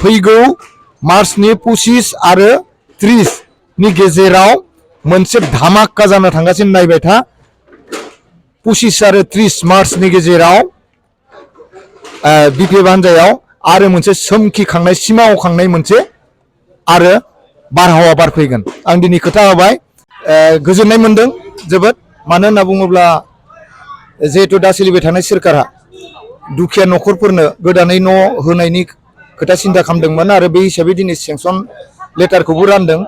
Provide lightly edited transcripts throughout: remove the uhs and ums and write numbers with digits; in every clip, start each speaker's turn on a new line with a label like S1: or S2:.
S1: फैगौ मार्चनि 25 आरो 30 नि गेजेराव मोनसे धामाका जानो थांगासिनो नायबाय था 25 आरो 30 मार्चनि गेजेराव बिपिएफ हान्जायाव आरो मोनसे सोमखिखांनाय सिमा अखांनाय मोनसे आरो बारहावा बारफैगोन आं दिनै खोथा होबाय गोजोननाय मोनदों जोबोद मानो होनना बुङोब्ला जिहेतु दा सोलिबाय थानाय सोरखारा दुखिया न'खरफोरनो गोदानै न' होनायनि खोथा सिन्था खालामदोंमोन आरो बे हिसाबै दिनै सेंसन लेटारखौबो रानदों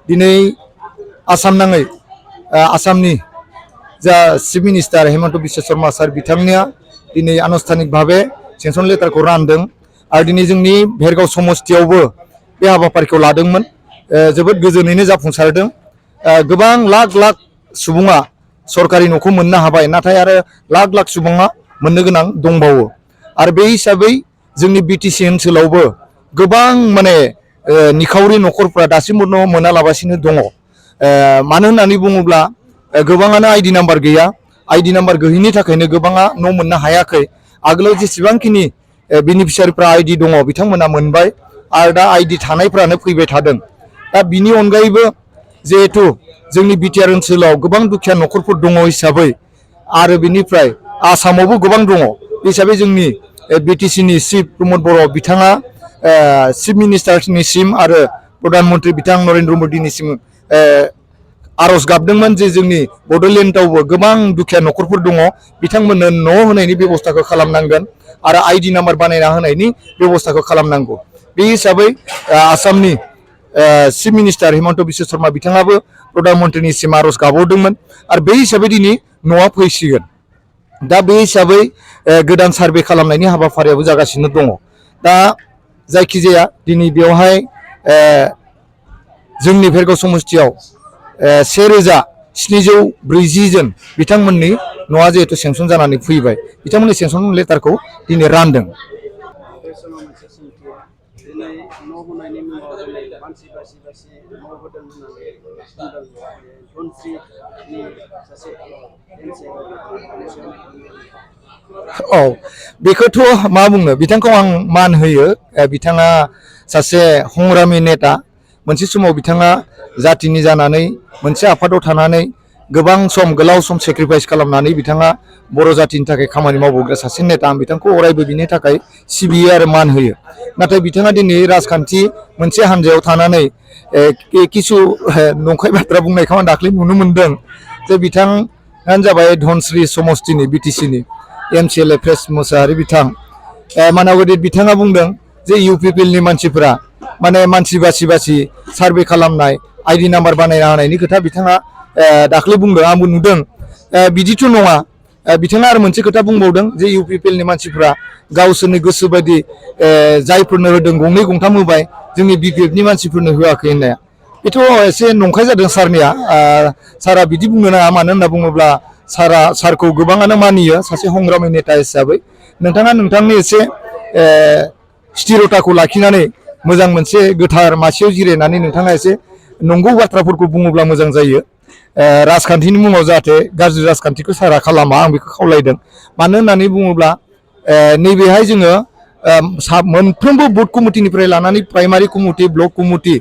S1: दिनै आसाम नाङै आसामनि जा चिफ मिनिस्टार हेमन्त बिश्व शर्मा सार बिथांनिया दिनै आनुষ্ঠাनिक भाबे सेंसन लेटारखौ रानदों आरो दिनै जोंनि भेरगाव समस्तियावबो बे हाबाफारिखौ लादोंमोन जोबोद गोजोनैनो जाफुंसारदों गोबां लाख लाख सुबुङा सरकारि न'खौ मोननो हाबाय नाथाय आरो लाख लाख सुबुङा मोननो गोनां दंबावो आरो बे हिसाबै जोंनि बिटिसि ओनसोलावबो गोबां माने निखावरि न'खरफ्रा दासिमबो न' मोनालाबासिनो दङ मानो होननानै बुङोब्ला गोबाङानो आइडि नाम्बार गैया आइडि नाम्बार गैयिनि थाखायनो गोबाङा न' मोननो हायाखै आगोलाव जेसेबांखिनि बेनिफिसियारिफ्रा आइडि दङ बिथांमोना मोनबाय आरो दा आइडि थानायफ्रानो फैबाय थादों दा बिनि अनगायैबो जिहेतु जोंनि बिटिआर ओनसोलाव गोबां दुखिया न'खरफोर दङ हिसाबै आरो बिनिफ्राय आसामावबो गोबां दङ हिसाबै जोंनि बिटिसिनि चिफ प्रमद बर' बिथाङा चिफ मिनिस्टारनिसिम आरो प्रधान मन्त्रि बिथां नरेन्द्र मदिनिसिम आर'ज गाबदोंमोन जे जोंनि बड'लेण्डआवबो गोबां दुखिया न'खरफोर दङ बिथांमोननो न' होनायनि बेब'स्थाखौ खालामनांगोन आरो आइडि नाम्बार बानायना होनायनि बेब'स्थाखौ खालामनांगौ बे हिसाबै आसामनि चिफ मिनिस्टार हेमन्त बिश्व शर्मा बिथाङाबो प्रधान मन्त्रिनिसिम आर'ज गाबहरदोंमोन आरो बे हिसाबै दिनै न'आ फैसिगोन दा बे हिसाबै गोदान सार्भे खालामनायनि हाबाफारियाबो जागासिनो दङ दा जायखिजाया दिनै बेवहाय जोंनि भेरगाव समस्तियाव 1740 जन बिथांमोननि न'आ जिहेतु सेंसन जानानै फैबाय बिथांमोननि सेंसन लेटारखौ दिनै रानदों औ बेखौथ' मा बुंनो बिथांखौ आं मान होयो बिथाङा सासे हंरामि नेता मोनसे समाव बिथाङा जातिनि जानानै मोनसे आफादाव थानानै गोबां सम गोलाव सम सेक्रिफाइस खालामनानै बिथाङा बर' जातिनि थाखाय खामानि मावबोग्रा सासे नेता आं बिथांखौ अरायबो बिनि थाखाय सिबियो आरो मान होयो नाथाय बिथाङा दिनै राजखान्थि मोनसे हान्जायाव थानानै किसु नंखाय बाथ्रा बुंनायखौ आं दाख्लै नुनो मोनदों जे बिथाङानो जाबाय धनस्रि समस्तिनि बिटिसिनि एमसिएलए प्रेस मोसाहारि बिथां मानावगिरि बिथाङा बुंदों जे इउपिपिएलनि मानसिफोरा माने मानसि बासि बासि सार्भे खालामनाय आइडि नाम्बार बानायना होनायनि खोथा बिथाङा दाख्लै बुंदों आंबो नुदों बिदिथ' नङा बिथाङा आरो मोनसे खोथा बुंबावदों जे इउपिपिएलनि मानसिफ्रा गावसोरनि गोसो बायदि जायफोरनो होदों गंनै गंथाम होबाय जोंनि बिपिएफनि मानसिफोरनो होआखै होननाया बेथ' एसे नंखाय जादों सारनिया सारा बिदि बुंनो नाङा मानो होनना बुङोब्ला सारखौ गोबाङानो मानियो सासे हंग्रामि नेता हिसाबै नोंथाङा नोंथांनि एसे स्थिरताखौ लाखिनानै मोजां मोनसे गोथार मासियाव जिरायनानै नोंथाङा एसे नंगौ बाथ्राफोरखौ बुङोब्ला मोजां जायो राजखान्थिनि मुङाव जाहाथे गाज्रि राजखान्थिखौ सारा खालामा आं बेखौ खावलायदों मानो होननानै बुङोब्ला नैबेहाय जोङो मोनफ्रोमबो बुथ कमिटिनिफ्राय लानानै प्राइमारि कमिटि ब्लक कमिटि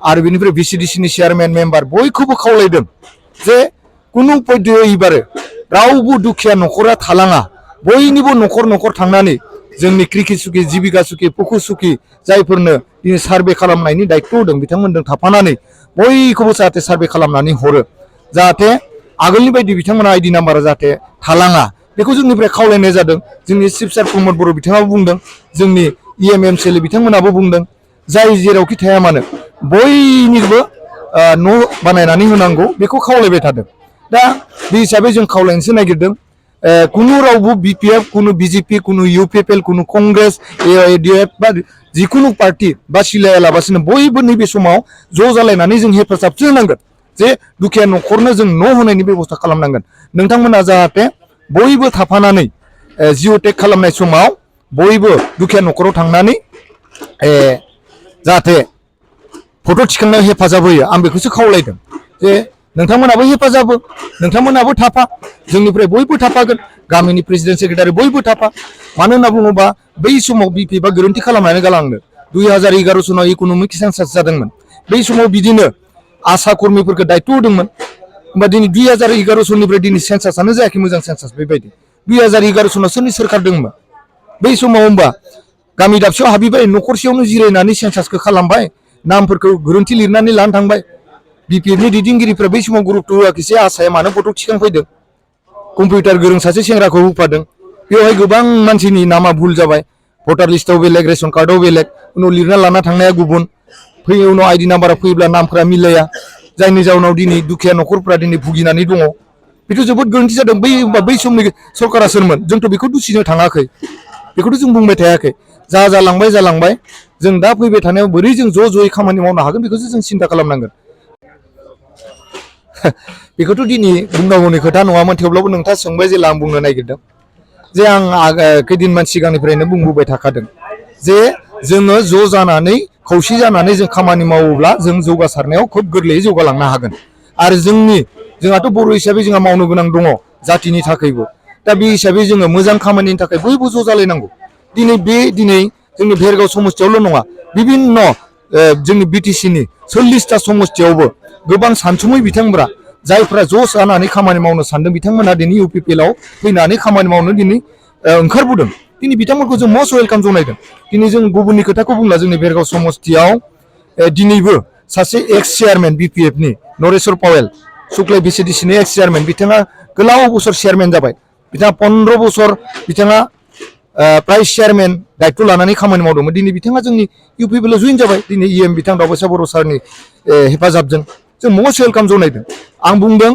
S1: आरो बेनिफ्राय भिसिडिसिनि चेयारमेन मेम्बार बयखौबो खावलायदों जे कुनु पद्धतियैबारो रावबो दुखिया न'खरा थालाङा बयनिबो न'खर न'खर थांनानै जोंनि क्रिकि सुखि जिबिका सुखि पुखु सुखि जायफोरनो दिनै सार्भे खालामनायनि दायित्व होदों बिथांमोनजों थाफानानै बयखौबो जाहाथे सार्भे खालामनानै हरो जाहाथे आगोलनि बायदि बिथांमोना आइडि नाम्बारा जाहाथे थालाङा बेखौ जोंनिफ्राय खावलायनाय जादों जोंनि चिफ सार प्रमद बर' बिथाङाबो बुंदों जोंनि एमसिएलए बिथांमोनाबो बुंदों जाय जेरावखि थाया मानो बयनिबो न' बानायनानै होनांगौ बेखौ खावलायबाय थादों दा बे हिसाबै जों खावलायनोसो नागिरदों कुनु रावबो बिपिएफ कुनु बिजेपि कुनु इउपिपिएल कुनु कंग्रेस एडिएफ बा जिकुनु पार्टी बासिलायालाबासिनो बयबो नैबे समाव ज' जालायनानै जों हेफाजाबसो होनांगोन जे दुखिया न'खरनो जों न' होनायनि बेब'स्था खालामनांगोन नोंथांमोना जाहाथे बयबो थाफानानै जिअ टेग खालामनाय समाव बयबो दुखिया न'खराव थांनानै जाहाथे फट' थिखांनायाव हेफाजाब होयो आं बेखौसो खावलायदों जे नोंथांमोनाबो हेफाजाब हो नोंथांमोनाबो थाफा जोंनिफ्राय बयबो थाफागोन गामिनि प्रेसिडेन्ट सेक्रेटारि बयबो थाफा मानो होनना बुङोबा बै समाव बिपिएफआ गोरोन्थि खालामनानै गालांदों 2011 सनाव इक'नमिक सेन्सास जादोंमोन बै समाव बिदिनो आसा कर्मिफोरखौ दायथ' होदोंमोन होमबा दिनै 2011 सननिफ्राय दिनै सेन्सासानो जायाखै मोजां सेन्सास बेबायदि 2011 सनाव सोरनि सोरखार दंमोन बै समाव होमबा गामि दाबसेयाव हाबैबाय न'खरसेयावनो जिरायनानै सेन्सासखौ खालामबाय नामफोरखौ गोरोन्थि लिरनानै लानो थांबाय बिपिएफनि दैदेनगिरिफ्रा बै समाव गुरुत्व होआखैसै आसाया मानो फट' थिखांफैदों कम्पिउटार गोरों सासे सेंग्राखौ होफादों बेवहाय गोबां मानसिनि नामा भुल जाबाय भटार लिस्टआव बेलेग रेशन कार्डआव बेलेग उनाव लिरना लाना थांनाया गुबुन फैयो उनाव आइडि नाम्बारा फैयोब्ला नामफोरा मिलाया जायनि जाउनाव दिनै दुखिया न'खरफ्रा दिनै भुगिनानै दङ बेथ' जोबोद गोरोन्थि जादों बै समनि सरकारा सोरमोन जोंथ' बेखौ दुसिनो थाङाखै बेखौथ' जों बुंबाय थायाखै जालांबाय जों दा फैबाय थानायाव बोरै जों ज' ज'यै खामानि मावनो हागोन बेखौसो जों सिन्था खालामनांगोन बेखौथ' दिनै बुंनांगौनि खोथा नङामोन थेवब्लाबो नोंथाङा सोंबाय जेला आं बुंनो नागिरदों जे आं खैदिनमान सिगांनिफ्रायनो बुंबोबाय थाखादों जे जोङो ज' जानानै खौसे जानानै जों खामानि मावोब्ला जों जौगासारनायाव खोब गोरलैयै जौगालांनो हागोन आरो जोंहाथ' बर' हिसाबै जोंहा मावनो गोनां दङ जातिनि थाखायबो दा बे हिसाबै जोङो मोजां खामानिनि थाखाय बयबो ज' जालायनांगौ दिनै जोंनि भेरगाव समस्तियावल' नङा बिभिन्न जोंनि बिटिसिनि 40टा समस्तियावबो गोबां सानसुमै बिथांफोरा जायफ्रा ज' जानानै खामानि मावनो सानदों बिथांमोना दिनै इउपिपिएलआव फैनानै खामानि मावनो दिनै ओंखारबोदों दिनै बिथांमोनखौ जों मस्ट वेलकाम जनायदों दिनै जों गुबुननि खोथाखौ बुंला जोंनि भेरगाव समस्तियाव दिनैबो सासे एक्स चेयारमेन बिपिएफनि नरेश्वर पावेल सुक्लाय भिसिडिसिनि एक्स चेयारमेन बिथाङा गोलाव बोसोर चेयारमेन जाबाय बिथाङा 15 बोसोर बिथाङा प्राइस चेयारमेन दायित्व लानानै खामानि मावदोंमोन दिनै बिथाङा जोंनि इउपिपिएलआव जइन जाबाय दिनै इएम बिथां दावबासा बर' सारनि हेफाजाबजों जों मस्ट वेलकाम जनायदों आं बुंदों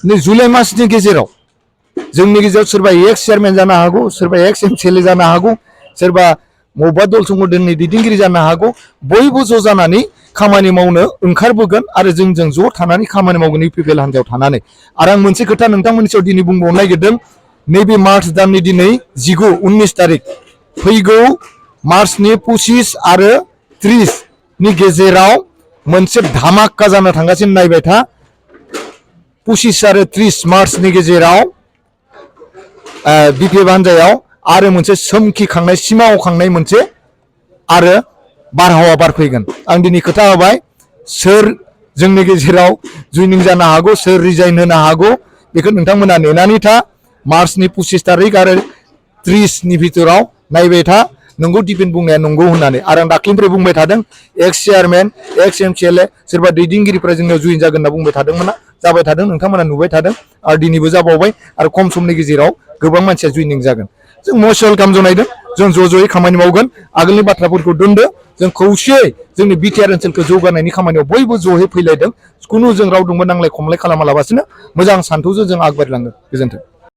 S1: नै जुलाइ मासनि गेजेराव जोंनि गेजेराव सोरबा एक्स चेयारमेन जानो हागौ सोरबा एक्स एमसिएलए जानो हागौ सोरबा बबेबा दल संगठननि दैदेनगिरि जानो हागौ बयबो ज' जानानै खामानि मावनो ओंखारबोगोन आरो जोंजों ज' थानानै खामानि मावगोन इउपिपिएल हान्जायाव थानानै आरो आं मोनसे खोथा नोंथांमोननि सायाव दिनै बुंबावनो नागिरदों नैबे मार्च दाननि दिनै 19 तारिख फैगौ मार्चनि 25 आरो 30 नि गेजेराव मोनसे धामाका जानो थांगासिनो नायबाय था 25 आरो 30 मार्चनि गेजेराव बिपिएफ हान्जायाव आरो मोनसे सोमखिखांनाय सिमा अखांनाय मोनसे आरो बारहावा बारफैगोन आं दिनै खोथा होबाय सोर जोंनि गेजेराव जइनिं जानो हागौ सोर रिजाइन होनो हागौ बेखौ नोंथांमोना नेनानै था मार्चनि 25 तारिख आरो 30 नि भितराव नायबाय था नंगौ दिपेन बुंनाया नंगौ होननानै आरो आं दाख्लिनिफ्राय बुंबाय थादों एक्स चेयारमेन एक्स एमसिएलए सोरबा दैदेनगिरिफ्रा जोंनियाव जइन जागोन होनना बुंबाय थादोंमोन जाबाय थादों नोंथांमोना नुबाय थादों आरो दिनैबो जाबावबाय आरो खम समनि गेजेराव गोबां मानसिया जइनिं जागोन जों मस्ट वेलकाम जनायदों जों ज' ज'यै खामानि मावगोन आगोलनि बाथ्राफोरखौ दोनदो जों खौसेयै जोंनि बिटिआर ओनसोलखौ जौगानायनि खामानियाव बयबो ज'यै फैलायदों खुनु जों रावजोंबो नांलाय खमलाय खालामालाबासिनो मोजां सान्थौजों जों आगबारिलांगोन गोजोन्थों